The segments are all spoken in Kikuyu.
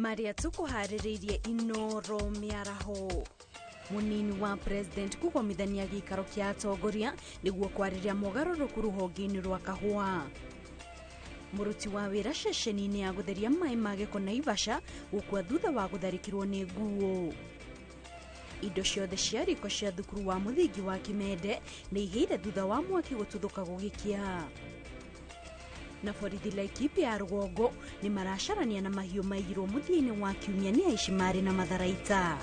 Marĩa tũkũharĩrĩirie Inoro mĩaraho. Munini wa president kũgomithania gĩikaro kĩa atongoria nĩguo kwarĩria mogarũrũku rũhonge-inĩ rwa kahũa. Mũruti wa wĩra ceceni-inĩ ya gũtheria maĩ ma gĩko Naivasha gũkua thutha wa gũtharĩkĩrwo nĩ nguo. Indo ciothe cia riko cia thukuru wa mũthingi wa Kimende nĩ ihĩire thutha wa mwaki gũtuthũka gũgĩkĩa. Na borithi Laikipia ya rũgongo nĩ maracarania na mahiũ maiyirwo mũthia-inĩ wa kiumia nĩ aici marĩ na matharaita.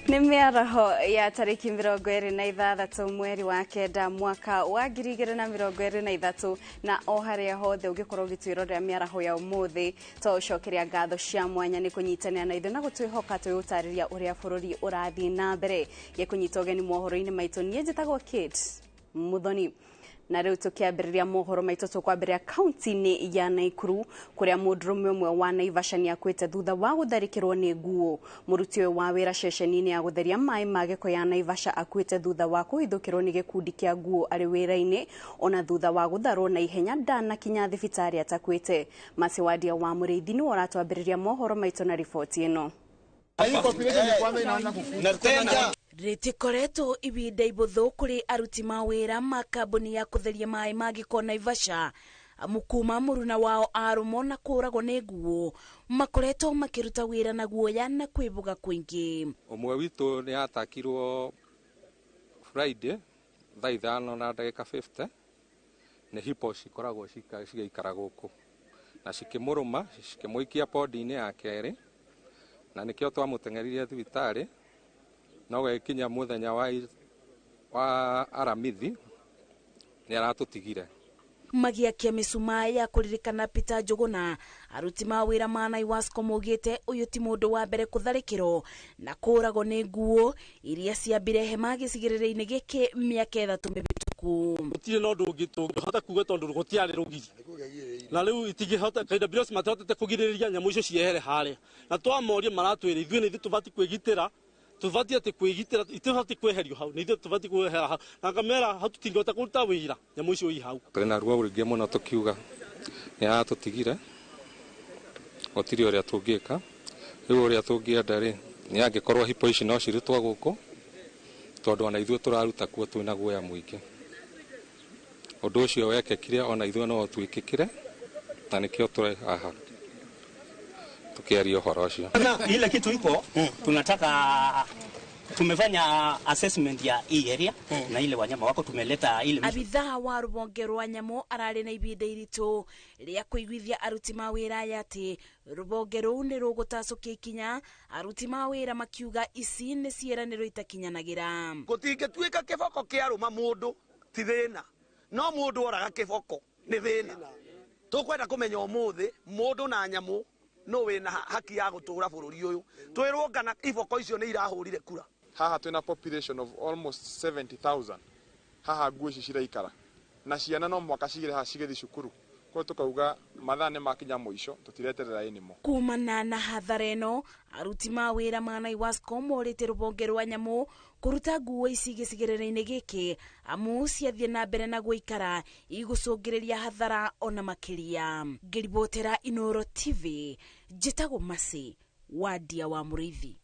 Nĩ mĩaraho ya tarĩki 26 mweri wa 9 mwaka wa 2023, na o harĩa hothe ũngĩkorwo ũgĩtwĩrorera mĩaraho ya ũmũthĩ, to ũcokeria ngatho cia mwanya nĩ kũnyitanĩra na ithuĩ na gũtwĩhoka twĩgũtarĩria ũrĩa bũrũri ũrathiĩ na mbere. Gĩkũnyita ũgeni mohoro-inĩ maitũ, niĩ njĩtagwo Kate Muthoni. Na rĩu tũkĩambĩrĩria mohoro maitũ, tũkwambĩrĩria kaunti-inĩ ya Naikuru kũrĩa mũndũrũme ũmwe wa Naivasha nĩakuĩte thutha wa gũtharĩkĩrwo nĩ nguo. Mũruti ũyũ wa wĩra ceceni-inĩ ya gũtheria maĩ ma gĩko ya Naivasha akuĩte thutha wa kũhithũkĩrwo nĩ gĩkundi kĩa nguo arĩ wĩra-inĩ, ona thutha wa gũtharwo na ihenya ndanakinya thibitarĩ atakuĩte. Masiwadia wa Mũrĩithi nĩwe ũratwambĩrĩria mohoro maitũ na riboti ĩno. Rĩtikoretwo ibinda ibũthũ kũrĩ aruti mawĩra ma kambuni ya kũtheria maĩ ma gĩko Naivasha, amu kuma mũruna wao arũmwo na kũragwo nĩ nguo, makoretwo makĩruta wĩra na guoya na kwĩbuga kũingĩ. Ũmwe witũ nĩ atakirwo Friday thaa 5:50 nĩ hippo cikoragwo cigĩikara gũkũ, na cikĩmũrũma cikĩmũikia podi-inĩ ya kerĩ, na nĩkĩo twamũteng'eririe thibitarĩ. No gĩkinya mũthenya wa Aramithi nĩ aratũtigire. Magĩakia mĩcumaa ya kũririkana Peter Njuguna, aruti mawĩra ma Naiwasco maugĩte ũyũ ti mũndũ wa mbere kũtharĩkĩrwo na kũragwo nĩ nguo iria ciambire hema gĩcigĩrĩra-inĩ gĩkĩ mĩaka 3 mĩhĩtũku. Gũtirĩ na ũndũ ũngĩ tũngĩhota kuga tondũ gũtiarĩ rũgiri, na rĩu itingĩhota KWS matihotete kũgirĩrĩria nyamũ icio ciehere harĩa, na twamoria maratwĩra ithuĩ nĩ ithuĩ tũbatiĩ kwĩgitĩra, tũbatiĩ atĩ kwĩgitĩra, itibatiĩ kweherio hau, nĩ ithuĩ tũbatiĩ kwehera hau, na ngamera hau tũtingĩhota kũruta wĩra nyamũ icio i hau. Twĩna ruo rũingĩ mũno tũkiuga nĩ aratũtigire, gũtirĩ ũrĩa tũngĩka. Rĩu ũrĩa tũngĩenda rĩ, nĩ angĩkorwo hippo ici no cirutwo gũkũ, tondũ ona ithuĩ tũraruta kuo twĩna guoya mũingĩ. Ũndũ ũcio wekĩkire ona ithuĩ no twĩkĩkire, na nĩkĩo tũrĩ haha tukiaria ũhoro ũcio. Ile kitu iko tunataka, tumefanya assessment ya hii area na ile wanyama wako tumeleta ile. Abithaa wa rũhonge rwa nyamũ ararĩ na ibinda iritũ rĩa kũiguithia aruti mawĩra aya atĩ rũhonge rũu nĩ rũgũtacũkia ikinya, aruti mawĩra makiuga ici nĩ ciĩranĩro itakinyanagĩra. Gũtingĩtuĩka kĩboko kĩarũma mũndũ ti thĩna, no mũndũ oraga kĩboko nĩ thĩna. Tũkwenda kũmenya ũmũthĩ mũndũ na nyamũ no wĩna haki ya gũtũra bũrũri ũyũ. Twĩrwo kana iboko icio nĩ irahũrire kura. Haha twĩna population of almost 70,000. Haha nguo ici ciraikara na ciana no mũhaka cigĩre haha cigĩthiĩ cukuru. Koguo tũkauga mathaa nĩ makinya mũico, tũtireterera anymore. Kumana na hathara ĩno, aruti mawĩra ma Naiwasco morĩte rũhonge rwa nyamũ kũruta nguo ici gĩcigĩrĩra-inĩ gĩkĩ, amu ciathiĩ na mbere na gũikara igũcũngĩrĩria hathara ona makĩria. Ngĩribotera Inoro TV, njĩtagwo Mercy Wadia wa Mũrĩithi.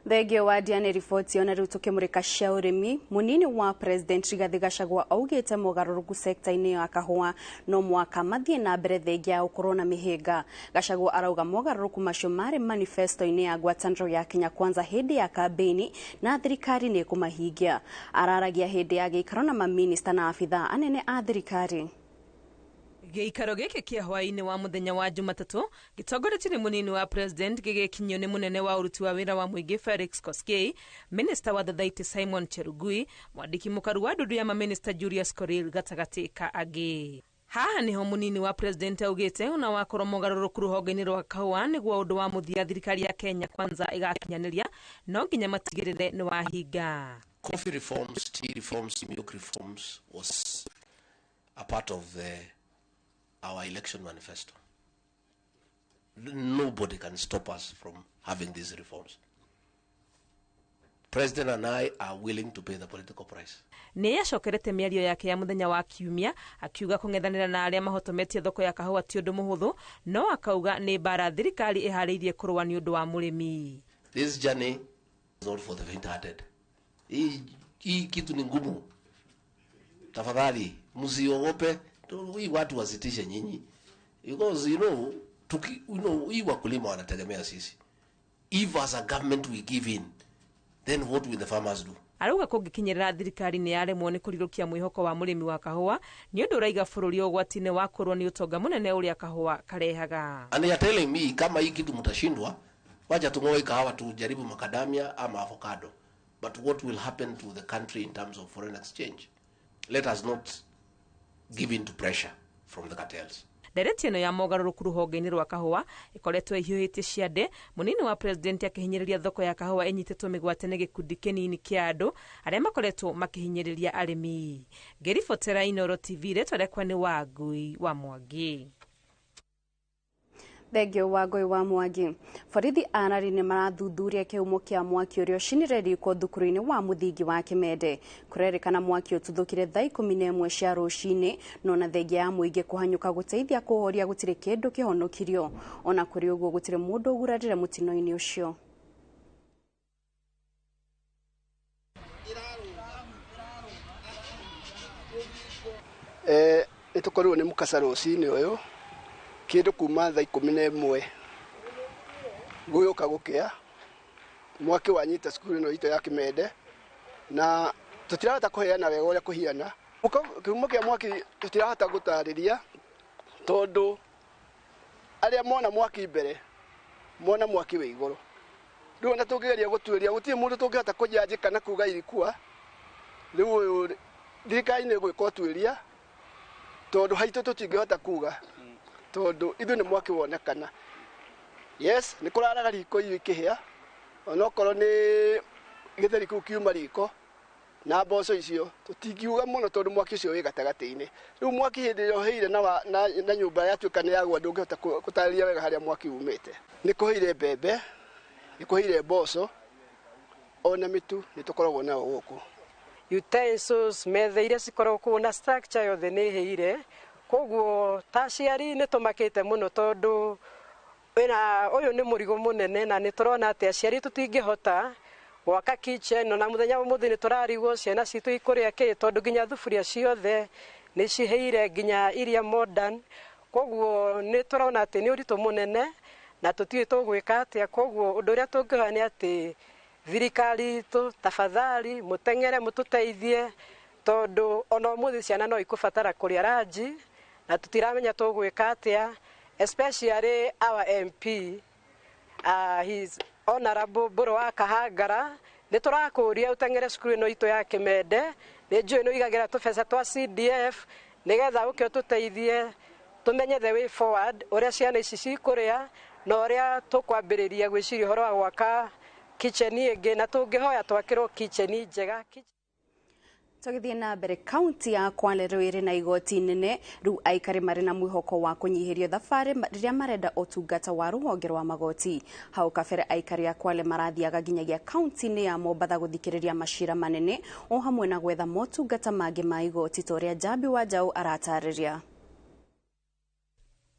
Thengio Wadia nĩ riboti ona rĩu tũkĩmũrĩka cia ũrĩmi. Mũnini wa president Rigathi Gachagua augĩte mogarũrũku sekta-inĩ ya kahũa no mwaka mathiĩ na mbere thengia ya gũkorwo na mĩhĩnga. Gachagua arauga mogarũrũku macio marĩ manifesto-inĩ ya ngwatanĩro ya Kenya Kwanza hĩndĩ ya kambĩini na thirikari nĩ ĩkũmahingia. Araragia hĩndĩ ya gĩikaro na maminista na abithaa anene a thirikari. Gĩikaro gĩkĩ kĩa hwaĩ-inĩ wa mũthenya wa Jumatatũ gĩtongoretio nĩ mũnini wa president gĩgĩkinyio nĩ mũnene wa ũruti wa wĩra wa mũingĩ Felix Koskei, minister wa Thathaiti Simon Cherugui, mwandĩki mũkaru wa ndundu ya maminista Julius Korir gatagatĩ ka angĩ. Haha niho munini wa president augite ona wakorwo mogarũrũku rũhonge-inĩ rwa kahũa nĩguo ũndũ wa mũthia thirikari ya Kenya Kwanza ĩgakinyanĩria no nginya matigĩrĩre nĩ wahinga. Coffee reforms, tea reforms, milk reforms was a part of our election manifesto. Nobody can stop us from having these reforms. President and I are willing to pay the political price. Nĩ acokerete mĩario yake ya mũthenya wa kiumia akiuga kũng'ethanĩra na arĩa mahotometie thoko ya kahũa ti ũndũ mũhũthũ, no akauga nĩ mbara thirikari ĩharĩirie kũrũa nĩ ũndũ wa mũrĩmi. This journey is not for the faint-hearted. Hii kitu ni ngumu. Tafadhali msiogope, hii watu wasitishe nyinyi. Because you know, hii wakulima wanategemea sisi. If as a government we give in, then what will the farmers do? Arauga kũngĩkinyĩrĩra thirikari nĩ yaremwo nĩ kũrirũkia mwĩhoko wa mũrĩmi wa kahũa nĩ ũndũ ũraiga bũrũri ũgwati-inĩ wa kũrwo nĩ ũtonga mũnene ũrĩa kahũa karehaga. And they are telling me kama hii kitu mtashindwa, wacha tung'oe kahawa tujaribu macadamia ama avocado. But what will happen to the country in terms of foreign exchange? Let us not give in to pressure from the cartels. Ndereti ĩno ya mogarũrũku rũhonge-inĩ rwa kahũa ĩkoretwo ĩhiũhĩtie ciande, mũnini wa president akĩhinyĩrĩria thoko ya kahũa ĩnyitĩtwo mĩgwate nĩ gĩkundi kĩnini kĩa andũ arĩa makoretwo makĩhinyĩrĩria arĩmi. Ngĩribotera Inooro TV, rĩtwa rĩakwa nĩ Wangui wa Mwangi. Thengio Wangui wa Mwangi. Borithi a Narĩ nĩ marathuthuria kĩhumo kĩa mwaki ũrĩa ũcinire riko thukuru-inĩ wa mũthingi wa Kimende. Kũrerĩkana mwaki ũtuthũkire thaa 11 cia rũcinĩ, no na thengia ya mũingĩ kũhanyũka gũteithia kũhoria gũtirĩ kĩndũ kĩhonokirio. Ona kũrĩ ũguo gũtirĩ mũndũ ũgurarire mũtino-inĩ ũcio. Nĩtũkorirwo nĩ mũkasa rũcinĩ ũyũ kĩndũ kuma thaa 11 gũgĩũka gũkĩa mwaki wanyita cukuru ĩno itũ ya Kimende na tũtirahota kũheana wega ũrĩa kũhiana. Kĩhumo kĩa mwaki tũtirahota gũtarĩria tondũ arĩa mona mwaki mbere mona mwaki wĩ igũrũ. Rĩu ona tũngĩgeria gũtuĩria gũtirĩ mũndũ tũngĩhota kũjanji kana kuga irikua. Rĩu ũyũ thirikari nĩ ĩgwĩka ũtuĩria tondũ haitũ tũtingĩhota kuga tondũ ithuĩ nĩ mwaki wonekana. Yes, nĩ kũraraga riko irio ikĩhĩa onokorwo nĩ gĩtheri kĩu kiuma riko na mboco icio tũtingiuga mũno tondũ mwaki ũcio wĩ gatagatĩ-inĩ. Rĩu mwaki hĩndĩ ĩrĩa ũhĩire na nyũmba yatuĩka nĩ yagwa ndũngĩhota gũtarĩria wega harĩa mwaki umĩte. Nĩ kũhĩire mbembe, nĩ kũhĩire mboco ona mĩtu nĩ tũkoragwo nayo gũkũ. Utensils, metha iria cikoragwo kũu na structure yothe nĩ ĩhĩire. Koguo ta aciari nĩ tũmakĩte mũno tondũ ũyũ nĩ mũrigo mũnene na nĩ tũrona atĩ aciari tũtingĩhota gwaka kitchen na mũthenya ũmũthĩ nĩ tũrarigwo ciana citũ ikũrĩa kĩ tondũ nginya thuburia ciothe nĩ cihĩire nginya iria modern. Koguo nĩ tũrona atĩ nĩ ũritũ mũnene na tũtiũĩ tũgwĩka atĩa. Koguo ũndũ ũrĩa tũngĩhoya nĩ atĩ thirikari itũ tafadhali mũteng'ere mũtũteithie tondũ ona ũmũthĩ ciana no ikũbatara kũrĩa ranji na tũtiramenya tũgwĩka atĩa, especially our MP his honorable Mbũrũ wa Kahangara. Nĩ tũrakũria ũteng'ere cukuru ĩno itũ ya Kimende, nĩ njũĩ nĩ ũigagĩra tũbeca twa CDF nĩgetha ũke ũtũteithie tũmenye the way forward ũrĩa ciana ici cikũrĩa na ũrĩa tũkwambĩrĩria gwĩciria ũhoro wa gwaka kitchen ĩngĩ na tũngĩhoya twakĩrwo kitchen njega. Tũgĩthiĩ na mbere, kaunti ya Kwale rĩu ĩrĩ na igoti inene. Rĩu aikari marĩ na mwĩhoko wa kũnyihĩrio thabarĩ rĩrĩa marenda ũtungata wa rũhonge rwa magoti. Hau kabere aikari a Kwale marathiaga nginyagia kaunti-inĩ ya Mombatha gũthikĩrĩria macira manene o hamwe na gwetha motungata mangĩ ma igoti ta ũrĩa Njambi wa Njaũ aratarĩria.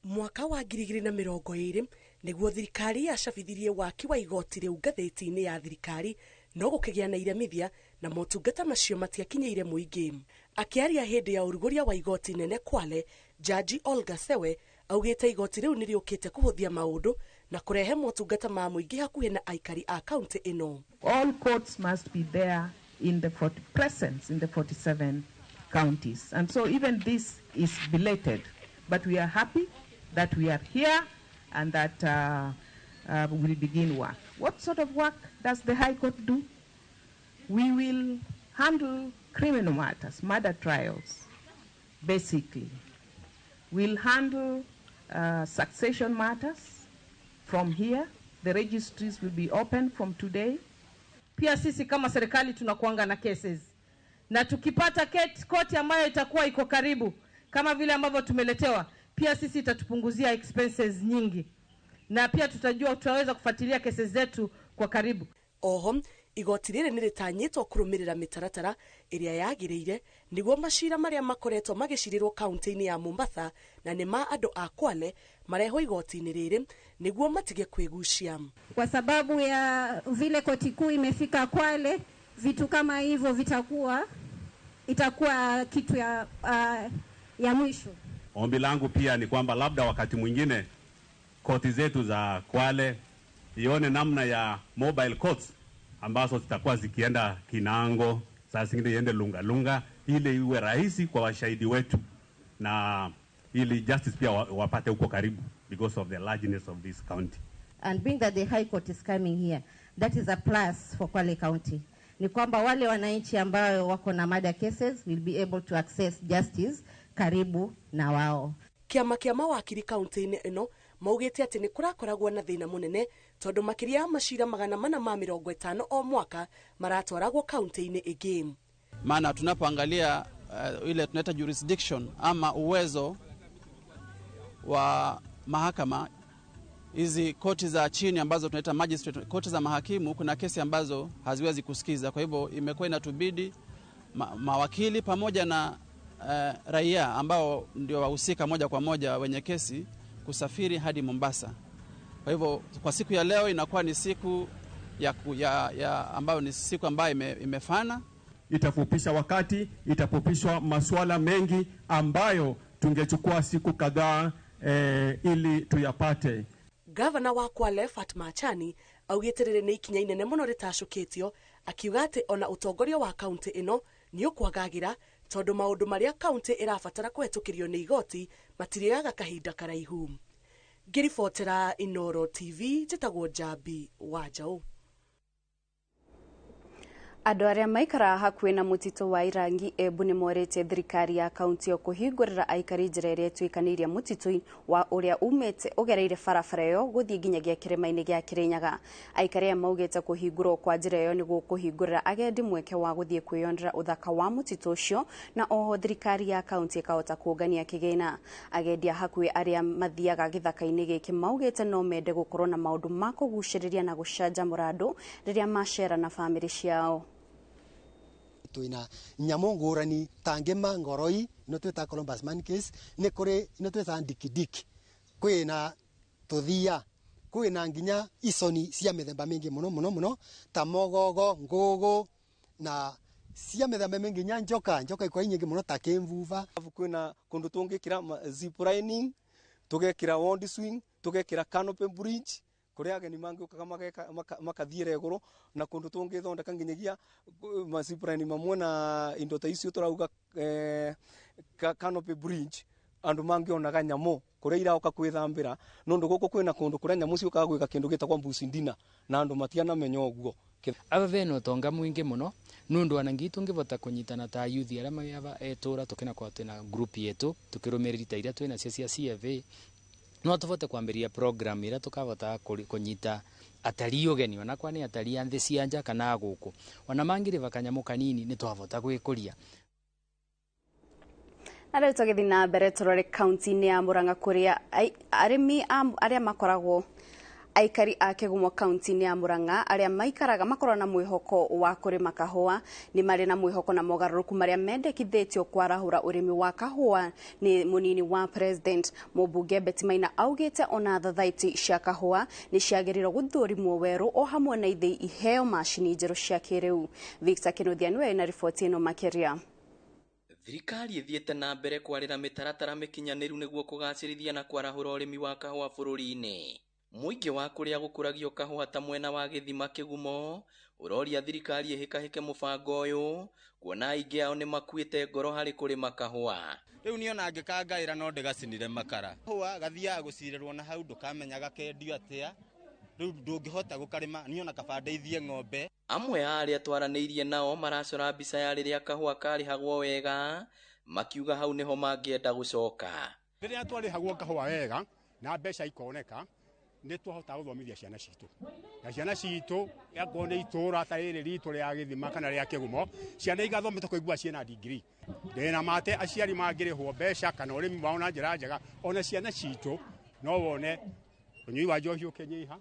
Mwaka wa 2020 nĩguo thirikari yacabithirie waki wa igoti rĩu ngathĩti-inĩ ya thirikari, no gũkĩgĩa na iremithia na motungata macio matiakinyĩire mũingĩ. Akĩaria hĩndĩ ya ũrugũria wa igoti nene Kwale, Jaji Olga Sewe augĩte igoti rĩu nĩrĩũkĩte kũhũthia maũndũ na kũrehe motungata ma mũingĩ hakuhĩ na aikari a kaunti ĩno. All courts must be there in the presence in the 47 counties, and so even this is belated, but we are happy that we are here and that we will begin work. What sort of work does the High Court do? We will handle criminal matters, murder trials, basically. We'll handle succession matters from here. The registries will be open from today. Pia sisi kama serikali tunakuanga na cases, na tukipata koti ambayo itakuwa iko karibu kama vile ambavyo tumeletewa, pia sisi itatupunguzia expenses nyingi, na pia tutajua tutaweza kufuatilia cases zetu kwa karibu. Oho igoti rĩrĩ nĩ rĩtanyĩtwo kũrũmĩrĩra mĩtaratara ĩrĩa yagĩrĩire nĩguo macira marĩa makoretwo magĩcirĩrwo kaunti-inĩ ya Mombasa na nĩ ma andũ a Kwale marehwo igoti-inĩ rĩrĩ nĩguo matige kwĩgucia. Kwa sababu ya vile koti kuu imefika Kwale, vitu kama hivyo vitakuwa itakuwa kitu ya mwisho. Ombi langu pia ni kwamba labda wakati mwingine koti zetu za Kwale ione namna ya mobile courts ambazo zitakuwa zikienda Kinango, saa zingine iende Lungalunga, ili iwe rahisi kwa washahidi wetu na ili justice pia wapate huko karibu because of the largeness of this county. And being that the High Court is coming here, that is a plus for Kwale County. Ni kwamba wale wananchi ambao wako na murder cases will be able to access justice karibu na wao. Kĩama kĩa mawakiri kaunti-inĩ ĩno maugĩte atĩ nĩ kũrakoragwo na thĩna mũnene tondũ makĩria ya macira 450 o mwaka maratwaragwo kaunti-inĩ ĩngĩ. Maana tunapoangalia ile tunaita jurisdiction ama uwezo wa mahakama, hizi koti za chini ambazo tunaita magistrate, koti za mahakimu, kuna kesi ambazo haziwezi kusikiza. Kwa hivyo imekuwa inatubidi mawakili pamoja na raia ambao ndio wahusika moja kwa moja wenye kesi kusafiri hadi Mombasa. Kwa hivyo kwa siku ya leo inakuwa ni siku ya ambayo ni siku ambayo imefana. Itafupisha wakati, itafupishwa masuala mengi ambayo tungechukua siku kadhaa ili tuyapate. Gavana wa Kwale Fatma Achani augĩte rĩrĩ nĩ ikinya inene mũno rĩtacũkĩtio, akiuga atĩ ona ũtongoria wa kaunti ĩno nĩ ũkwagagĩra tondũ maũndũ marĩa kaunti ĩrabatara kũhetũkĩrio nĩ igoti matirĩaga kahinda karaihu. Ngĩribotera Inoro TV, njĩtagwo Njambi wa Njaũ. Andũ arĩa maikaraga hakuhĩ na mũtitũ wa Irangi Embu nĩ morĩtie thirikari ya kaunti ĩyo kũhingũrĩra aikari njĩra ĩrĩa ĩtuĩkanĩirie mũtitũ wa ũrĩa umĩte ũgereire barabara ĩyo gũthiĩ nginyagia kĩrĩma-inĩ gĩa Kĩrĩnyaga. Aikari aya maugĩte kũhingũrwo kwa njĩra ĩyo nĩguo kũhingũrĩra agendi mweke wa gũthiĩ kwĩyonera ũthaka wa mũtitũ ũcio, na oho thirikari ya kaunti ĩkahota kũngania kĩgĩna. Agendi a hakuhĩ arĩa mathiaga gĩthaka-inĩ gĩkĩ maugĩte no mende gũkorwo na maũndũ ma kũgucĩrĩria na gũcanjamũra andũ rĩrĩa macera na bamĩrĩ ciao. Twina nyamu ngurani ta ngima ngoroi ino twita Columbus monkeys, ni kuri ino twita dikidiki, kwina tuthia, kwina nginya iconi cia mithemba mingi muno muno muno ta mogogo, ngugu na cia mithemba mingi nginya njoka ikwa nyingi muno ta kimvuva. Kwina kundu tungikira zip lining, tugekira wand swing, tugekira canopy bridge kuria ageni mangiukaga makathiira iguru, na kundu tungithondeka nginyagia maziprani mamwe na indo ta icio turauga canopy bridge, andu mangionaga nyamu kuria irauka kwithambira nundu guku kwina kundu kuria nyamu ciukaga gwika kindu gitagwo mbusindina na andu matianamenya uguo. Aba bena utonga mwingi muno nundu ona ngi tungivota kunyitana ta youth aria mayaba etura tukina kwa twina group yetu tukirumirira ta iria twina cia CFA no tuvote kwambiria program ira tukavota kunyita atarii ugeni ona kwa ni atarii a nthi cia nja kana guku ona mangiriva kanyamu kanini ni twavota gwikuria. Na rĩu tũgĩthiĩ na mbere tũrore kaunti-inĩ ya Murang'a kũrĩa arĩmi arĩa makoragwo aikari a Kĩgumo kaunti-inĩ ya Murang'a arĩa maikaraga makoragwo na mwĩhoko wa kũrĩma kahũa nĩ marĩ na mwĩhoko na mogarũrũku marĩa mendekithĩtio kwarahũra ũrĩmi wa kahũa nĩ mũnini wa president. Mũmbunge Betty Maina augĩte ona thathaiti cia kahũa nĩ ciagĩrĩirwo gũthũrimwo werũ o hamwe na ithĩi iheo macini njerũ cia kĩrĩu. Victor Kĩnuthia nĩwe na riboti ĩno makĩria. Thirikari ĩthiĩte na mbere kwarĩra mĩtaratara mĩkinyanĩru nĩguo kũgacĩrithia na kwarahũra ũrĩmi wa kahũa bũrũri-inĩ. Mũingĩ wa kũrĩa gũkũragio kahũa ta mwena wa Gĩthima Kĩgumo ũroria thirikari ĩhĩkahĩke mũbango ũyũ kuona aingĩ ao nĩ makuĩte ngoro harĩ kũrĩma kahũa. Rĩu niĩ ona ngĩkangaĩra no ndĩgacinire makara. Kahũa gathiaga gũcirĩrwo na hau ndũkamenya gakendio atĩa, rĩu ndũngĩhota gũkarĩma, niĩ ona kaba ndeithie ng'ombe. Amwe a arĩa twaranĩirie nao maracora mbica ya rĩrĩa kahũa karĩhagwo wega makiuga hau nĩho mangĩenda gũcoka. Rĩrĩa twarĩhagwo kahũa wega na mbeca ikoneka, nĩ twahotaga gũthomithia ciana citũ, na ciana citũ akorwo nĩ itũra ta rĩrĩ ritũ rĩa Gĩthima kana rĩa Kĩgumo, ciana igathoma tũkaigua ciĩna degree. Ndĩna mate aciari mangĩrĩhwo mbeca kana ũrĩmi wao na njĩra njega, ona ciana citũ no wone ũnyui wa njohi ũkĩnyiha,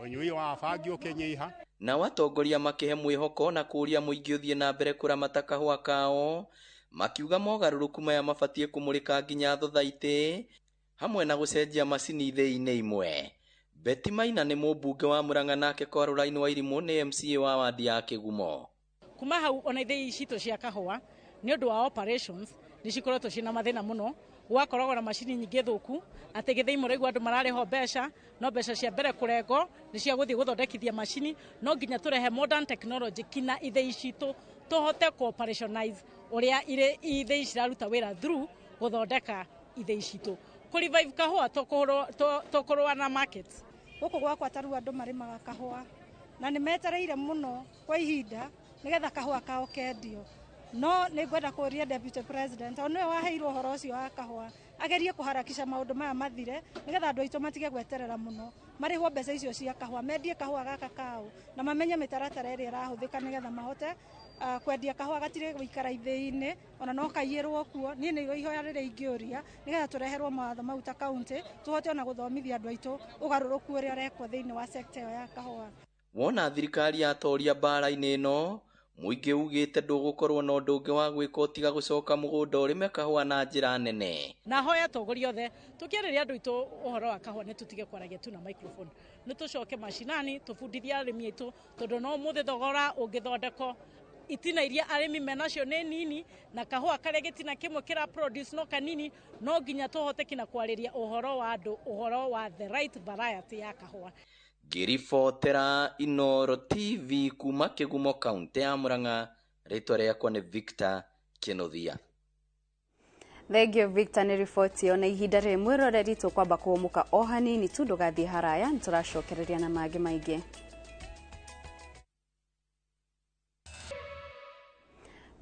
ũnyui wa bangi ũkĩnyiha. Nao atongoria makĩhe mwĩhoko na kũũria mũingĩ ũthiĩ na mbere kũramata kahũa kao, makiuga mogarũrũku maya mabatiĩ kũmũrĩka nginya thothaitĩ hamwe na gũcenjia macini ithĩi-inĩ imwe. Betty Maina nĩ mũmbunge wa Murang'a nake Caroline Wairimũ nĩ MCA wa wandi ya Kĩgumo. Kuma hau ona ithĩi citũ cia kahũa nĩ ũndũ wa operations nĩ cikoretwo ciĩna mathĩna mũno, gwakoragwo na macini nyingĩ thũku atĩ gĩthĩi mũraigua andũ mararĩhwo mbeca no mbeca cia mbere kũrengwo nĩ cia gũthiĩ gũthondekithia macini. No nginya tũrehe modern technology kina ithĩi citũ tũhote ku-operationalize ũrĩa ithĩi ciraruta wĩra through gũthondeka ithĩi citũ. Kũ revive kahũa tũkũrũa na markets. Gũkũ gwakwa ta rĩu andũ marĩmaga kahũa na nĩ metereire mũno kwa ihinda nĩgetha kahũa kao kendio. No nĩ ngwenda kũria Deputy President, o nĩwe waheirwo ũhoro ũcio wa kahũa, agerie kũharakisha maũndũ maya mathire nĩgetha andũ aitũ matige gweterera mũno, marĩhwo mbeca icio cia kahũa, mendie kahũa gaka kao na mamenye mĩtaratara ĩrĩa ĩrahũthĩka nĩgetha mahote kwendia kahũa gatirĩ gũikara ithĩi-inĩ ona no kaiyĩrwo kuo. Niĩ nĩrĩo ihoya rĩrĩa ingĩũria nĩgetha tũreherwo mawatho mau ta kaunti tũhote ona gũthomithia andũ aitũ ũgarũrũku ũrĩa ũrekwo thĩinĩ wa sector ĩyo ya kahũa. Wona thirikari yatoria mbara-inĩ ĩno, mũingĩ ugĩte ndũgũkorwo na ũndũ ũngĩ wa gwĩka tiga gũcoka mũgũnda ũrĩme kahũa na njĩra nene. Na hoya atongoria othe tũkĩarĩria andũ aitũ ũhoro wa kahũa nĩ tũtige kwaragia tu na microphone, nĩ tũcoke macinani tũbundithie arĩmi aitũ, tondũ no ũmũthĩ thogora ũngĩthondekwo itina iria arĩmi menacio nĩ nini na kahũa karĩa gĩtina kĩmwe kĩra produce no kanini, no nginya tũhote kinya kwarĩria ũhoro wa andũ ũhoro wa the right variety ya kahũa. Ngĩribotera Inooro TV kuma Kĩgumo kaunti ya Murang'a, rĩtwa rĩakwa nĩ Victor Kĩnuthia. Thank you Victor nĩ riboti ĩyo. Na ihinda rĩrĩ mwĩroreri tũkwamba kũhũmũka o hanini tu, ndũgathiĩ haraya, nĩ tũracokereria na mangĩ maingĩ.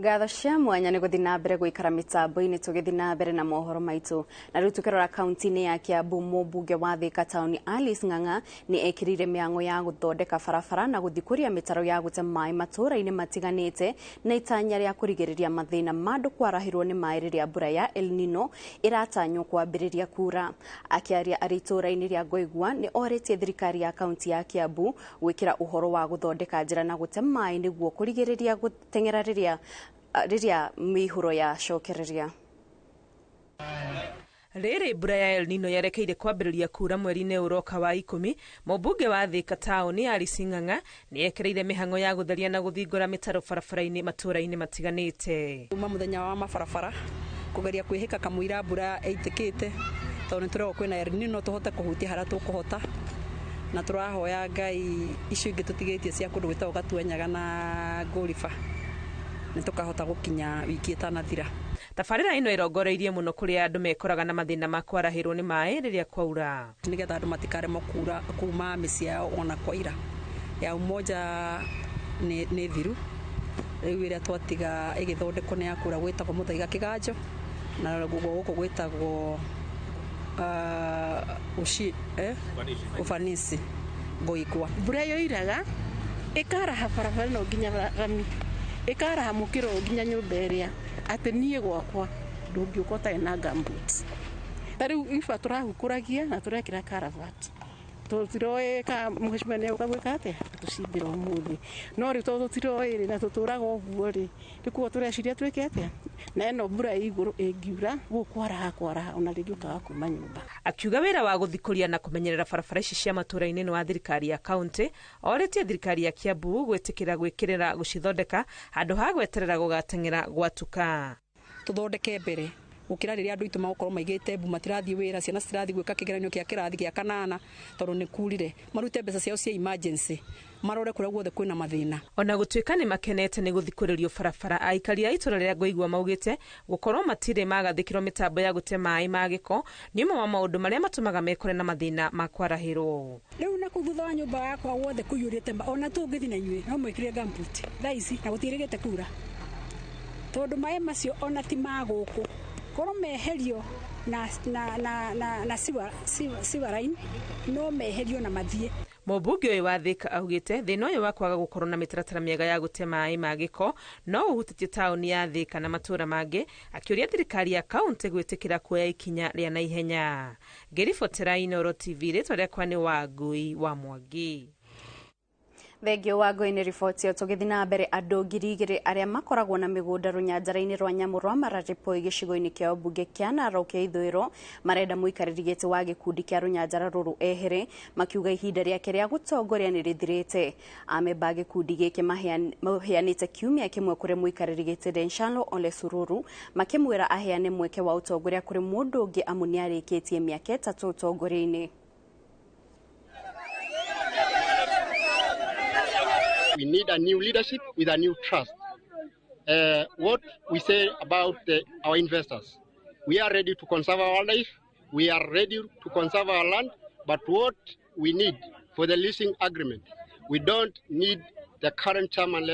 Ngatho cia mwanya nĩ gũthiĩ na mbere gũikara mĩtambo-inĩ tũgĩthiĩ na mbere na mohoro maitũ. Na rĩu tũkĩrora kaunti-inĩ ya Kiambu, mũmbunge wa Thika taũni Alice Ng'ang'a nĩ ekĩrĩire mĩhang'o ya gũthondeka barabara na gũthikũria mĩtaro ya gũte maĩ matũũra-inĩ matiganĩte na itanya rĩa kũrigĩrĩria mathĩna ma andũ kwarahĩrwo nĩ maĩ rĩrĩa mbura ya El Nino ĩratanywo kwambĩrĩria kura. Akĩaria arĩ itũũra-inĩ rĩa Ngoigua, nĩ orĩtie thirikari ya kaunti ya Kiambu gwĩkĩra ũhoro wa gũthondeka njĩra na gũte maĩ nĩguo kũrigĩrĩria gũteng'era rĩrĩa mĩihũro yacokereria. Rĩrĩ mbura ya El Nino yerekeire kwambĩrĩria kura mweri-inĩ ũroka wa 10, mũmbunge wa Thika taũni Alice Ng'ang'a nĩ ekereire mĩhang'o ya gũtheria na gũthingũra mĩtaro barabara-inĩ matũũra-inĩ matiganĩte. Kuma mũthenya wa mabarabara kũgeria kwĩhĩka kamũira mbura ĩitĩkĩte, tondũ nĩ tũrerwo kwĩna El Nino tũhote kũhutia harĩa tũkũhota, na tũrahoya Ngai icio ingĩ tũtigĩtie cia kũndũ gwĩtagwo Gatuanyaga na Ngũriba nĩ tũkahota gũkinya wiki ĩtanathira. Tabarĩra ĩno ĩrongoreirie mũno kũrĩa andũ mekoraga na mathĩna ma kwarahĩrwo nĩ maĩ rĩrĩa kwaura, nĩgetha andũ matikaremwo kuma mĩciĩ yao ona kwaira. Ya Umoja nĩ thiru rĩu ĩrĩa twatiga ĩgĩthondekwo nĩ ya kura gwĩtagwo Mũthaiga Kĩganjo, na gũkũ gwĩtagwo Ufanisi Ngoigwa. Mbura yoiraga ĩkaraha barabara no nginya rami, ĩkaraha mũkĩro nginya nyũmba ĩrĩa atĩ niĩ gwakwa ndũngĩũka ũtarĩ na gumboots. Ta rĩu iba tũrahukũragia na tũrekĩra caravat, tũtiroĩ ka mheshimiwa nĩ egũka gwĩka atĩa atũcimbĩra ũmũthĩ, no rĩu tondũ tũtiroĩ rĩ na tũtũraga ũguo rĩ, rĩu koguo tũreciria twĩke atĩa, na ĩno mbura ĩ igũrũ ĩngiura gũkwaraha kwaraha ona rĩngĩ ũkaga kuma nyũmba. Akiuga wĩra wa gũthikũria na kũmenyerera barabara ici cia matũũra-inĩ nĩ wa thirikari ya kaunti, orĩtie thirikari ya Kiambu gwĩtĩkĩra gwĩkĩrĩra gũcithondeka handũ ha gweterera gũgateng'era gwatuka. Tũthondeke mbere gũkĩra rĩrĩa andũ aitũ magũkorwo maigĩte mbu, matirathiĩ wĩra, ciana citirathiĩ gwĩka kĩgeranio kĩa kĩrathi gĩa kanana tondũ nĩ kurire, marute mbeca ciao cia emergency, marore kũrĩa guothe kwĩna mathĩna. Ona gũtuĩka nĩ makenete nĩ gũthikũrĩrio barabara, aikari a itũũra rĩa Ngoigua maugĩte gũkorwo matirĩ magathĩkĩrwo mĩtambo ya gũte maĩ ma gĩko nĩ ũmwe wa maũndũ marĩa matũmaga mekore na mathĩna ma kwarahĩrwo. Rĩu na kũu thutha wa nyũmba yakwa guothe kũiyũrĩte, ona tũngĩthiĩ na inyuĩ no mwĩkĩre gumboot thaa ici na gũtiĩrĩgĩte kura, tondũ maĩ macio ona ti ma gũkũ, Korwo meherio na na na na, na sewer line no meherio na mathie. Mũmbunge ũyũ wa Thika augĩte thĩna ũyũ wa kwaga gũkorwo na mĩtaratara mĩega ya gũte maĩ ma gĩko no ũhutĩtie taũni ya Thika na matũũra mangĩ, akĩũria thirikari ya kaũntĩ gwĩtĩkĩra kuoya ikinya rĩa naihenya. Ngĩribotera Inooro TV, rĩtwa rĩakwa nĩ Wangui wa Mwangi. Thengio wa ngoi riboti ĩyo. Tũgĩthiĩ na mbere, andũ 2000 arĩa makoragwo na mĩgũnda rũnyanjara-inĩ rwa nyamũ rwa Mararĩpoi gĩcigo-inĩ kĩa ũmbunge kĩa Narok ya ithũĩro marenda mũikarĩri gĩtĩ wa gĩkundi kĩa rũnyanjara rũrũ ehere, makiuga ihinda rĩake rĩa gũtongoria nĩ rĩthirĩte. Amemba a gĩkundi gĩkĩ maheanĩte kiumia kĩmwe kũrĩ mũikarĩri gĩtĩ Denshalo Ole Sururu, makĩmwĩra aheane mweke wa ũtongoria kũrĩ mũndũ ũngĩ amu nĩarĩkĩtie mĩaka 3 ũtongoria-inĩ. We need a new leadership with a new trust. What we say about our investors, we are ready to conserve our life, we are ready to conserve our land, but what we need for the leasing agreement, we don't need the current chairman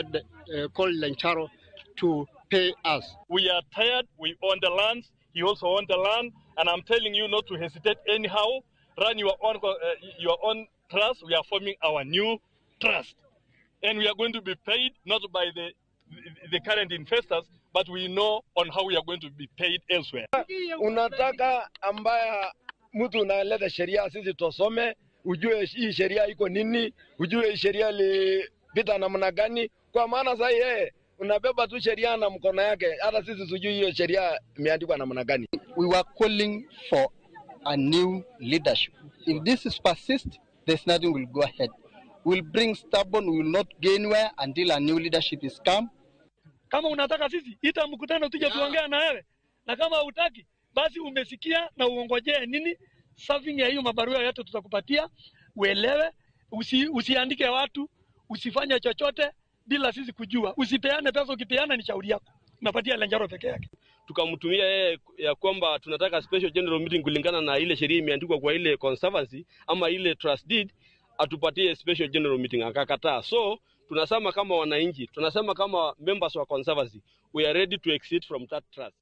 called Lencharo to pay us. We are tired, we own the lands, he also owns the land, and I'm telling you not to hesitate anyhow. Run your own trust. We are forming our new trust. And we are going to be paid not by the current investors, but we know on how we are going to be paid elsewhere. Unataka ambaya mtu unaleta sheria sisi tusome, ujue hii sheria iko nini, ujue hii sheria ilipita namna gani, kwa maana sasa yeye unabeba tu sheria na mkono yake, hata sisi sijui hiyo sheria imeandikwa namna gani. We were calling for a new leadership. If this is persist, there's nothing will go ahead. We'll bring stubborn, we will not gain anywhere until a new leadership is come. Kama unataka sisi, ita mkutano tuje tuongea na wewe. Na kama hutaki, basi umesikia na uongojee nini? Serving ya hiyo mabarua yote tutakupatia, uelewe, usiandike watu, usifanye chochote bila sisi kujua. Usipeane pesa, ukipeana ni shauri yako. Unapatia Lenjaro peke yake. Tukamtumia yeye ya kwamba tunataka special general meeting kulingana na ile sheria imeandikwa kwa ile conservancy ama ile trust deed, atupatie special general meeting, akakataa. So tunasema kama wananchi, tunasema kama members wa conservancy, we are ready to exit from that trust.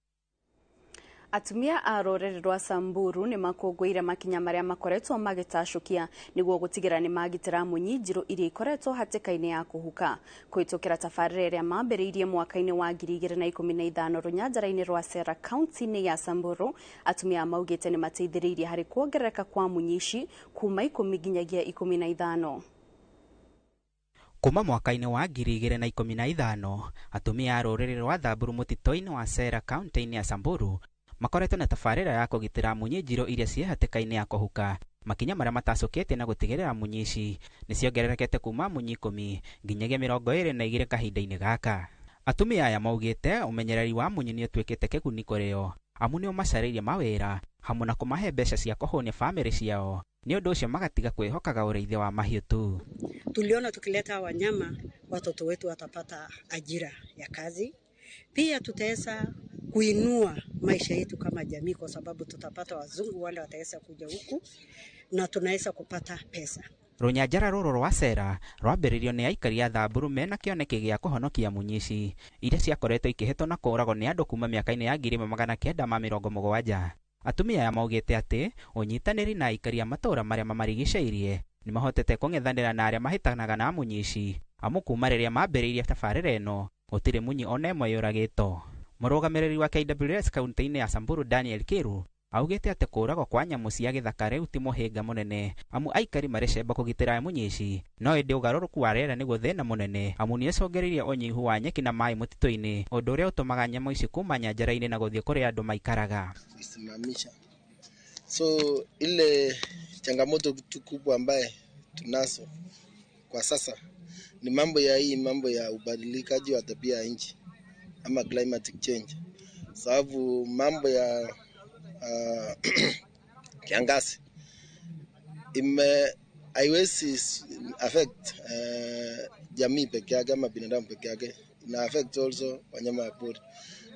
Atumia a rũrĩrĩ rwa Samburu nĩ makũngũĩire makinya marĩa makoretwo magĩtacũkia nĩguo gũtigĩra nĩ magitĩra munyi njirũ iria ikoretwo hatĩka-inĩ ya kũhuka. Kũhĩtũkĩra tabarĩra ĩrĩa mambĩrĩirie mwaka-inĩ wa 2015 rũnyanjara-inĩ rwa Sera kaunti-inĩ ya Samburu, atumia maugĩte nĩ mateithĩrĩirie harĩ kuongerereka kwa munyi ici kuma 10 nginyagia 15. Kuma mwaka-inĩ wa 2015, atumia a rũrĩrĩ rwa Samburu mũtitũ-inĩ wa Sera kaunti-inĩ ya Samburu makoretwo na tabarĩra ya kũgitĩra munyi njirũ iria ciĩ hatĩka-inĩ ya kũhuka. Makinya marĩa matacũkĩte na gũtigĩrĩra munyi ici nĩ ciongererekete kuma munyi 10 nginyagia 22 kahinda-inĩ gaka. Atumia aya maugĩte ũmenyereri wa munyi nĩ ũtuĩkĩte kĩguni kũrĩ o, amu nĩ ũmacarĩirie mawĩra hamwe na kũmahe mbeca cia kũhũnia bamĩrĩ ciao, nĩ ũndũ ũcio magatiga kwĩhokaga ũrĩithia wa mahiũ tu. Tuliona tukileta wanyama watoto wetu watapata ajira ya kazi, pia tutaweza kuinua maisha yetu kama jamii, kwa sababu tutapata wazungu wale wataweza kuja huku na tunaweza kupata pesa. Rũnyanjara rũrũ rwa Sera rwambĩrĩirio nĩ aikari a Samburu mena kĩoneki gĩa kũhonokia munyi ici iria ciakoretwo ikĩhĩtwo na kũũragwo nĩ andũ kuma mĩaka-inĩ ya 1970. Atumia aya maugĩte atĩ ũnyitanĩri na aikari a matũũra marĩa mamarigicĩirie nĩ mahotete kũng'ethanĩra na arĩa mahĩtanaga na munyi ici, amu kuma rĩrĩa mambĩrĩirie tabarĩra ĩno gũtirĩ munyi ona ĩmwe yũragĩtwo. Mũrũgamĩrĩri wa KWS kaunti-inĩ ya Samburu Daniel Kiru augĩte atĩ kũũragwo kwa nyamũ cia gĩthaka rĩu ti mũhĩnga mũnene, amu aikari marĩ cemba kũgitĩra munyi ici, no ĩndĩ ũgarũrũku wa rĩera nĩguo thĩna mũnene, amu nĩ ũcũngĩrĩirie ũnyihu wa nyeki na maĩ mũtitũ-inĩ, ũndũ ũrĩa ũtũmaga nyamũ ici kuma nyanjara-inĩ na gũthiĩ kũrĩa andũ maikaraga. Isimamisha. So ile changamoto kubwa ambaye tunazo kwa sasa ni mambo ya hii mambo ya ubadilikaji wa tabia ya nchi ama climatic change, sababu mambo ya kiangazi haiwezi affect jamii peke yake ama binadamu peke yake, ina affect also wanyama wa pori,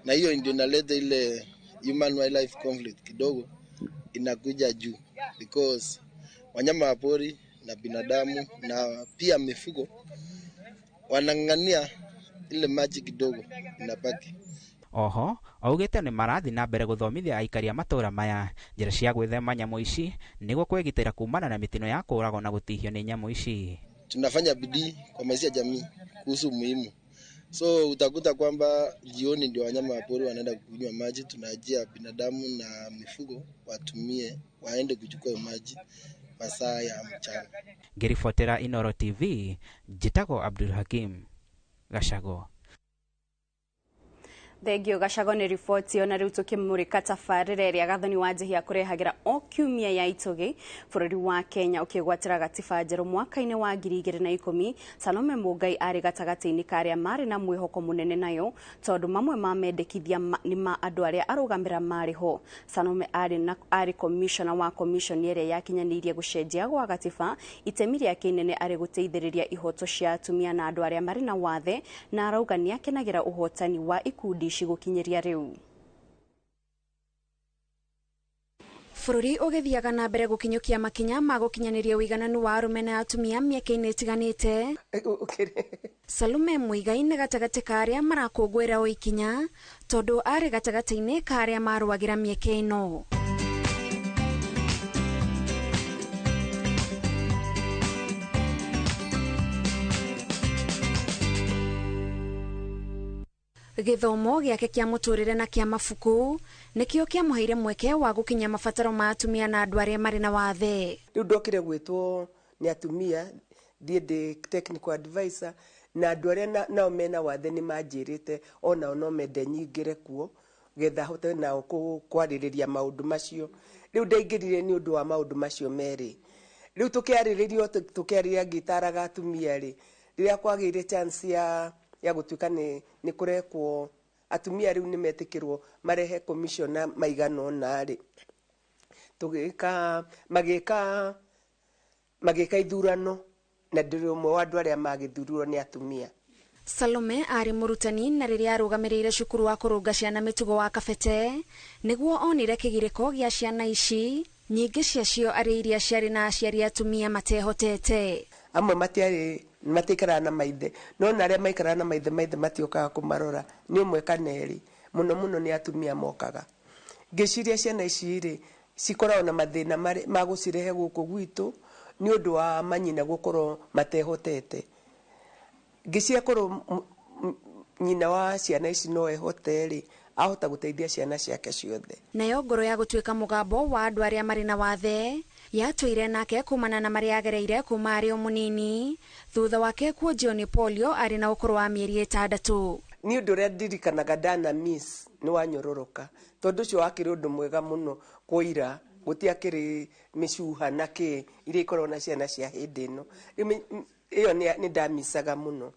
na hiyo ndio inaleta ile human wildlife conflict kidogo inakuja juu, because wanyama wa pori na binadamu na pia mifugo wanang'ang'ania ile maji kidogo inabaki. Oho augĩte nĩ marathiĩ na mbere gũthomithia aikari a matũũra maya njĩra cia gwĩthema nyamũ ici nĩguo kwĩgitĩra kumana na mĩtino ya kũũragwo na gũtihio nĩ nyamũ ici. Tunafanya bidii kuhamasisha jamii kuhusu umuhimu, so utakuta kwamba jioni ndio wanyama wa pori wanaenda kunywa maji. Tunaajia binadamu na mifugo watumie, waende kuchukua maji masaa ya mchana. Ngĩribotera Inooro TV, njĩtagwo Abdul Hakim Gacago. Thengio Gacago nĩ riboti ona rĩu tũkĩmũrĩka tabarĩra ĩrĩa Gathoni wa Njihia kũrehagĩra o kiumia ya itũgi bũrũri wa Kenya ũkĩgwatĩra gatiba njerũ mwaka-inĩ wa 2010. Salome Mũngai arĩ gatagatĩ-inĩ ka arĩa marĩ na mwĩhoko mũnene nayo tondũ mamwe ma mendekithia nĩ ma andũ arĩa arũgamĩra marĩ ho. Salome arĩ commissioner wa commission ĩrĩa yakinyanĩirie gũcenjia gwa gatiba, itemi rĩake inene arĩ gũteithĩrĩria ihoto cia atumia na andũ arĩa marĩ na wathe, na arauga nĩakenagĩra ũhotani wa ikundi ici gũkinyĩria rĩu. Bũrũri ũgĩthiaga na mbere gũkinyũkia makinya ma gũkinyanĩria ũigananu wa arũme na atumia mĩaka-inĩ ĩtiganĩte. Salome Muigai nĩ gatagatĩ ka arĩa marakũngũĩra o ikinya tondũ arĩ gatagatĩ-inĩ ka arĩa marũagĩra mĩeke ĩno. Gĩthomo gĩake kĩa mũtũrĩre na kĩa mabuku nĩkĩo kĩamũheire mweke wa gũkinya mabataro ma atumia na andũ arĩa marĩ na wathe. Rĩu ndokire gwĩtwo nĩ atumia thiĩ ndĩ technical advisor, na andũ arĩa nao mena wathe nĩ manjĩrĩte onao no mende nyingĩre kuo getha hote nao kwarĩrĩria maũndũ macio. Rĩu ndaingĩrire nĩ ũndũ wa maũndũ macio merĩ. Rĩu tũkĩarĩrĩrio tũkĩarĩria ngĩtaraga atumia rĩ, rĩrĩa kwagĩire chance ya gũtuĩka nĩ kũrekwo atumia rĩu nĩ metĩkĩrwo marehe commissioner maigana ũna rĩ, tũgĩka magĩka ithurano na ndĩrĩ ũmwe wa andũ arĩa magĩthurirwo nĩ atumia. Salome arĩ mũrutani na rĩrĩa arũgamĩrĩire cukuru wa kũrũnga ciana mĩtugo wa Kabete nĩguo onire kĩgirĩko gĩa ciana ici, nyingĩ ciacio arĩ iria ciarĩ na aciari atumia matehotete. Amwe matiarĩ matiikaraga na maithe, no na arĩa maikaraga na maithe maithe matiokaga kũmarora, nĩ ũmwe kana erĩ, mũno mũno nĩ atumia mokaga. Ngĩciria ciana ici rĩ cikoragwo na mathĩna ma gũcirehe gũkũ gwitũ nĩ ũndũ wa manyina gũkorwo matehotete. Ngĩciria korwo nyina wa ciana ici no ehote rĩ, ahota gũteithia ciana ciake ciothe. Nayo ngoro ya gũtuĩka mũgambo wa andũ arĩa marĩ na wathe yatũire nake kumana na marĩa agereire kuma arĩ o mũnini thutha wake kuonjio nĩ polio arĩ na ũkũrũ wa mĩeri 6. Nĩ ũndũ ũrĩa ndirikanaga ndana miss nĩ wanyororoka, tondũ ũcio wakĩrĩ ũndũ mwega mũno kũira gũtiakĩrĩ mĩcuha na kĩ iria ikoragwo na ciana cia hĩndĩ ĩno. Ĩyo nĩ ndamicaga mũno.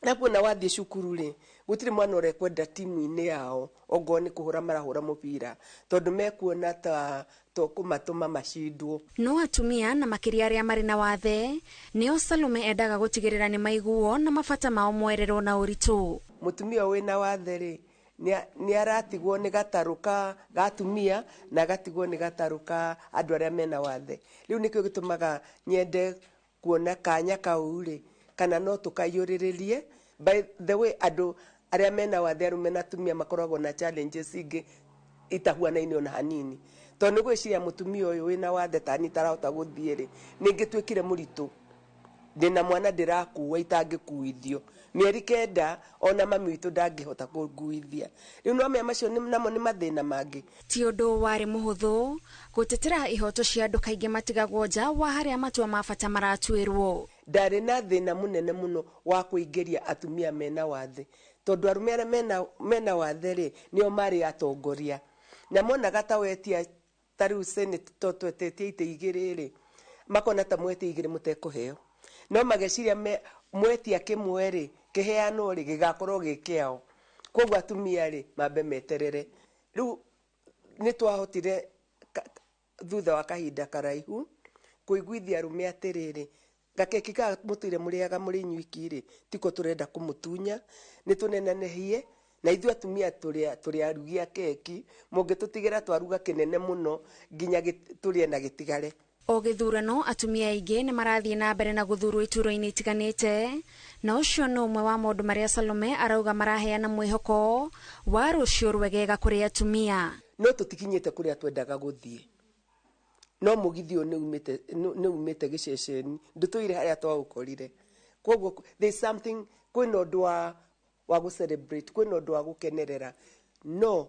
Na kuona wathiĩ cukuru rĩ, gũtirĩ mwana ũrĩa kwenda timu-inĩ yao ongorwo nĩ kũhũra marahũra mũbira tondũ mekuona ta tũkũmatũma macindwo. No atumia na makĩria arĩa marĩ na wathe nĩo Salome endaga gũtigĩrĩra nĩ maiguo na mabata mao mwererwo na ũritũ. Mũtumia wĩna wathe rĩ nĩ aratigwo nĩ gatarũ ka atumia na agatigwo nĩ gatarũ ka andũ arĩa mena wathe. Rĩu nĩkĩo gĩtũmaga nyende kuona kanya kau rĩ kana no tũkaiyũrĩrĩrie. By the way, andũ arĩa mena wathe arũme na atumia makoragwo na challenges ingĩ itahuanaine ona hanini, tondũ nĩ gwĩciria mũtumia ũyũ wĩna wathe tani tarahota gũthiĩ rĩ, nĩ ngĩtuĩkire mũritũ, ndĩna mwana ndĩrakua itangĩkuithio mĩeri 9 ona mami witũ ndangĩhota kũnguithia. Rĩu no mea macio namo nĩ mathĩna mangĩ. Ti ũndũ warĩ mũhũthũ gũtetera ihoto cia andũ kaingĩ matigagwo nja wa harĩa matua ma bata maratuĩrwo. Ndarĩ na thĩna mũnene mũno wa kũingĩria atumia mena wathe, tondũ arũme arĩa mena wathe rĩ nĩo marĩ atongoria na monaga ta wetia ta rĩu senate to twetetie itĩ 2 rĩ, makona ta mwetia 2 mũtekũheo, no mageciria mwetia kĩmwe rĩ kĩheanwo rĩ gĩgakorwo gĩ kĩao. Koguo atumia rĩ mambe meterere. Rĩu nĩ twahotire thutha wa kahinda karaihu kũiguithia arũme atĩrĩrĩ, gakeki ka mũtũire mũrĩaga mũrĩ inyuiki rĩ tiko tũrenda kũmũtunya, nĩ tũnenanehie na ithuĩ atumia tũrĩ arugi a keki, mũngĩtũtigĩra twaruga kĩnene mũno nginya tũrĩe na gĩtigare. O gĩthurano atumia aingĩ nĩ marathiĩ na mbere na gũthurwo ituro-inĩ itiganĩte, na ũcio nĩ ũmwe wa maũndũ marĩa Salome arauga maraheana mwĩhoko wa rũciũ rwegega kũrĩ atumia. No tũtikinyĩte kũrĩa twendaga gũthiĩ, no mũgithi ũyũ nĩ umĩte gĩceceni, ndũtũire harĩa twaũkorire. Koguo there is something, kwĩna ũndũ wa gũ celebrate, kwĩna ũndũ wa gũkenerera, no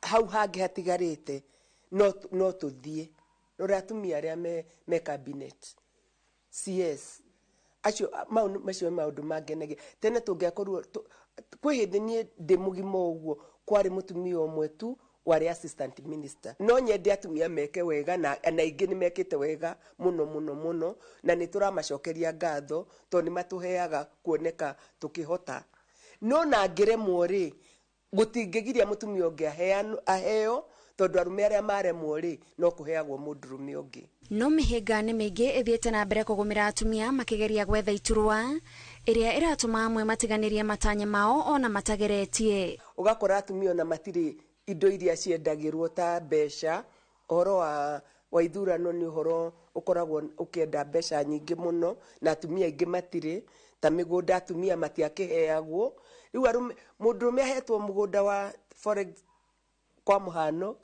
hau hangĩ hatigarĩte no tũthiĩ. Rora atumia arĩa me cabinet CS acio, macio nĩ maũndũ mangenagia. Tene tũngĩakorwo kwĩ hĩndĩ niĩ ndĩ mũgima ũguo kwarĩ mũtumia ũmwe tu warĩ assistant minister. No nyende atumia meke wega, na aingĩ nĩ mekĩte wega mũno mũno mũno, na nĩ tũramacokeria ngatho tondũ nĩ matũheaga kuoneka tũkĩhota. No na ngĩremwo rĩ, gũtingĩgiria mũtumia ũngĩ aheo, tondũ arũme arĩa maremwo rĩ, no kũheagwo mũndũrũme ũngĩ. No mĩhĩnga nĩ mĩingĩ ĩthiĩte na mbere kũgũmĩra atumia makĩgeria gwetha iturwa ĩrĩa ĩratũma amwe matiganĩrie matanya mao ona matageretie. Ũgakora atumia ona matirĩ indo iria ciendagĩrwo ta mbeca. Ũhoro wa ithurano nĩ ũhoro ũkoragwo ũkĩenda mbeca nyingĩ mũno, na atumia aingĩ matirĩ. Ta mĩgũnda atumia matiakĩheagwo. Rĩu arũme, mũndũrũme ahetwo mũgũnda wa forex, kwa mũhano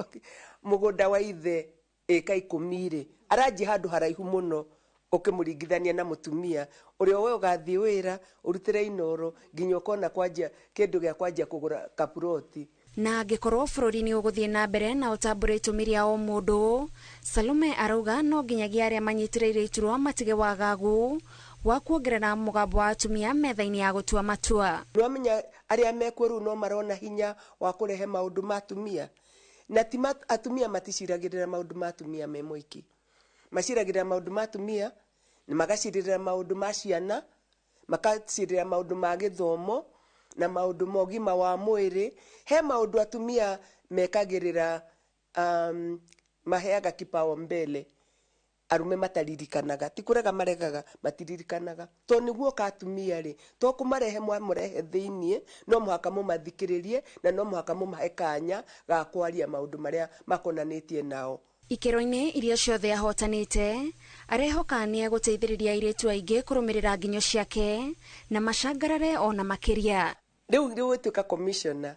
mũgũnda wa ithe ĩka 10 rĩ, aranjia handũ haraihu mũno ũkĩmũringithania na mũtumia ũrĩa we ũgathiĩ wĩra ũrutĩre inoro nginya ũkona kwanjia kĩndũ gĩa kwanjia kũgũra kaburoti. Na angĩkorwo bũrũri nĩ ũgũthiĩ na mbere na ũtambũre itũmi rĩa o mũndũ, Salome arauga no nginyagia arĩa manyitĩrĩire iturwa matige wagagu wa kuongerera mũgambo wa atumia metha-inĩ ya gũtua matua. Nĩwamenya arĩa mekuo rĩu no marona hinya wa kũrehe maũndũ ma atumia, na ti atumia maticiragĩrĩra maũndũ ma atumia me moiki, maciragĩrĩra maũndũ ma atumia, na magacirĩrĩra maũndũ ma ciana, makacirĩrĩra maũndũ ma gĩthomo na maũndũ ma ũgima wa mwĩrĩ. He maũndũ atumia mekagĩrĩra, maheaga kipaumbele arume mataririkanaga. Ti kũrega maregaga, matiririkanaga. To nĩguo ka atumia rĩ, to kũmarehe mwamũrehe thĩiniĩ, no mũhaka mũmathikĩrĩrie na no mũhaka mũmahe kanya ga kwaria maũndũ marĩa makonanĩtie nao. Ikero-inĩ iria ciothe ahotanĩte, arehoka nĩ egũteithĩrĩria airĩtu aingĩ kũrũmĩrĩra nginyo ciake na macangarare ona makĩria. Rĩu gũtuĩka commissioner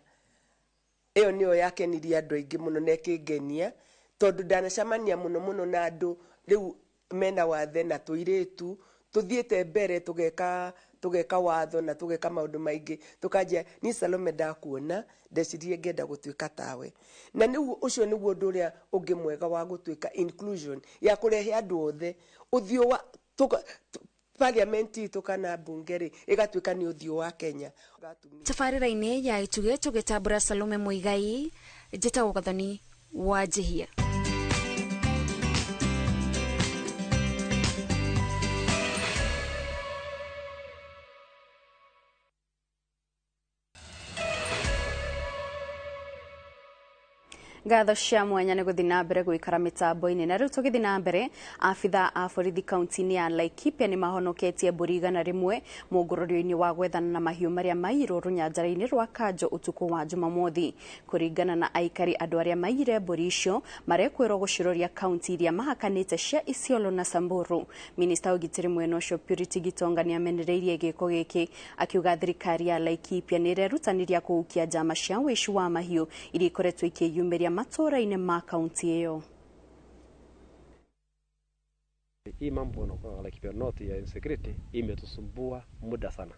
ĩyo nĩyo yakenirie andũ aingĩ mũno na ĩkĩngenia, tondũ ndanacemania mũno mũno na andũ rĩu mena wathe na tũirĩtu tũthiĩte mbere, tũgeka watho na tũgeka maũndũ maingĩ, tũkanjia ni Salome ndakuona ndecirie ngenda gũtuĩka tawe. Na nĩguo ũcio nĩguo ũndũ ũrĩa ũngĩ mwega wa gũtuĩka inclusion, ya kũrehe andũ othe ũthiũ wa parliament itũ kana bunge rĩ, ĩgatuĩka nĩ ũthiũ wa Kenya. Tabarĩra-inĩ ya Itugĩ tũgĩtambũra Salome Muigai, njĩtagwo Gathoni wa Njihia. Ngatho cia mwanya nĩ gũthiĩ na mbere gũikara mĩtambo-inĩ. Na rĩu tũgĩthiĩ na mbere, abitha a borithi kaunti-inĩ ya Laikipia nĩ mahonoketie mbũri 100 mũngũrũrio-inĩ wa gwethana na mahiũ marĩa maiyirwo rũnyanjara-inĩ rwa Kanjo ũtukũ wa Jumamothi. Kũringana na aikari, andũ arĩa maiyire mbũri icio marekwĩrwo gũciroria kaunti iria mahakanĩte cia Isiolo na Samburu. Minista wa ũgitĩri mwena ũcio Purity Gitonga nĩ amenereirie gĩko gĩkĩ, akiuga thirikari ya Laikipia nĩ ĩrerutanĩria kũhukia njama cia ũici wa mahiũ iria ikoretwo ikĩyumĩria matũũra-inĩ ma kaunti ĩyo. Hii mambo na Laikipia North ya insecurity imetusumbua muda sana.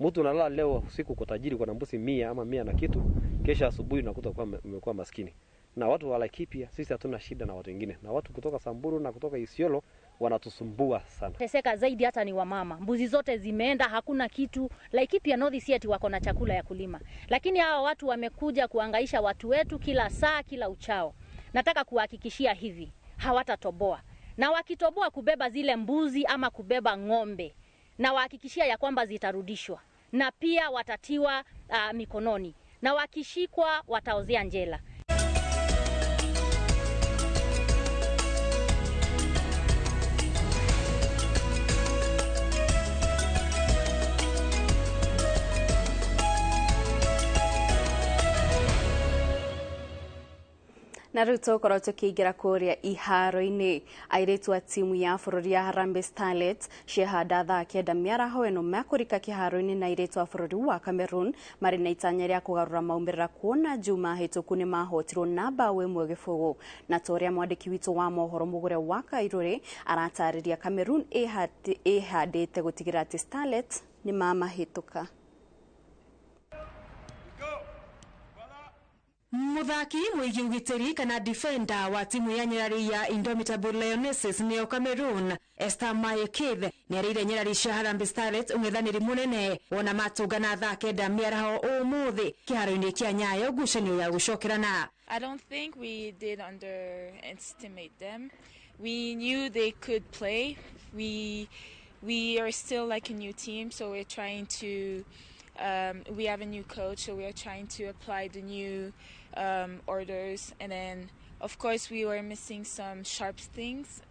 Mtu unalala leo usiku kwa tajiri kwa mbuzi 100 ama 100 na kitu, kesha asubuhi unakuta kwa umekuwa maskini. Na watu wa Laikipia sisi hatuna shida na watu wengine, na watu kutoka Samburu na kutoka Isiolo wanatusumbua sana. Teseka zaidi hata ni wamama. Mbuzi zote zimeenda, hakuna kitu. Laikipia North si ati wako na chakula ya kulima. Lakini hawa watu wamekuja kuangaisha watu wetu kila saa, kila uchao. Nataka kuhakikishia hivi, hawatatoboa. Na wakitoboa kubeba zile mbuzi ama kubeba ng'ombe, na wahakikishia ya kwamba zitarudishwa. Na pia watatiwa mikononi. Na wakishikwa wataozea njela. Na rĩu tũgũkorwo tũkĩingĩra kũrĩa iharo-inĩ. Airĩtu a timu ya bũrũri ya Harambee Starlets ciehanda thaa 9 mĩaraho ĩno mekũrika kĩharo-inĩ na airĩtu a bũrũri wa Cameroon marĩ na itanya rĩa kũgarũra maumĩrĩra kuona Juma hĩtũku nĩ mahotirwo na mbaũ 1-0. Na ta ũrĩa mwandĩki witũ wa mohoro Mũgũre wa Kairũrĩ aratarĩria, Cameroon ĩhandĩte gũtigĩrĩra atĩ Starlets nĩ mamahĩtũka. Muthaki mwigi ugitiri kana defender wa timu ya nyerari ya Indomitable Lionesses neo Cameroon Esther Mayekith nĩarĩire nyerari cia Harambee Starlets ũng'ethanĩri mũnene wona matũngana thaa 9 mĩaraho ũmũthĩ kĩharo-inĩ kĩa Nyayo ngucanio ya gũcokerana. I don't think we did underestimate them. We knew they could play. We are still like a new team, so we're trying to we have a new coach, so we are trying to apply the new orders. And then, of course, we were missing some sharp things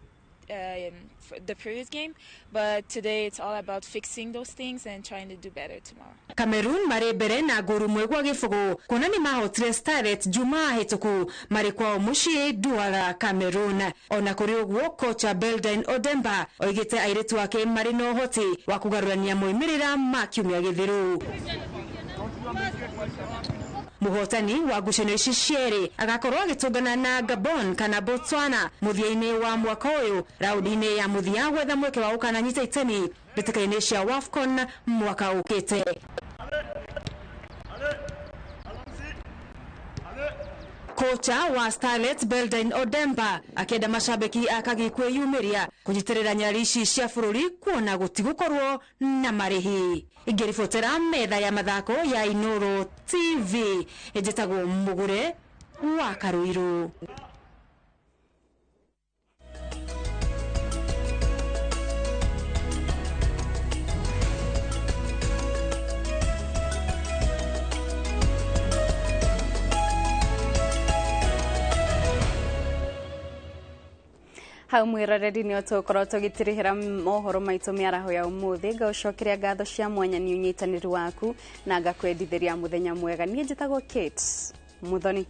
for the previous game, but today it's all about fixing those things and trying to do better tomorrow. Cameroon marĩ mbere na ngũru 1-0 kuona nĩ mahotire Starlets Jumaa hĩtũku marĩ kwao mũciĩ Douala, Cameroon. Ona kũrĩ ũguo, kocha Beldine Odemba oigĩte airĩtu ake marĩ na ũhoti wa kũgarũrania moimĩrĩra ma kiumia gĩthiru. Mũhotani wa ngucanio ici cierĩ agakorwo agĩtũngana na Gabon kana Botswana mũthia-inĩ wa mwaka ũyũ raũndi-inĩ ya mũthia gwetha mweke wa gũkananyita itemi mbĩtĩka-inĩ cia WAFCON mwaka ũkĩte. Kocha wa Starlets Beldine Odemba akĩenda macambĩki a Kagi kwĩyumĩria kũnyitĩrĩra nyarari ici cia bũrũri kuona gũtigũkorwo na marĩhi. Ingĩribotera metha ya mathako ya Inoro TV, njĩtagwo Mũgũre wa Karũirũ. Hau mwiroreri nĩ tũgũkorwo tũgĩtirihĩra mohoro maitũ mĩaraho ya ũmũthĩ. Ngaũcokeria ngatho cia mwanya nĩ ũnyitanĩri waku na ngakwendithĩria mũthenya mwega. Niĩ njĩtagwo Kate Muthoni.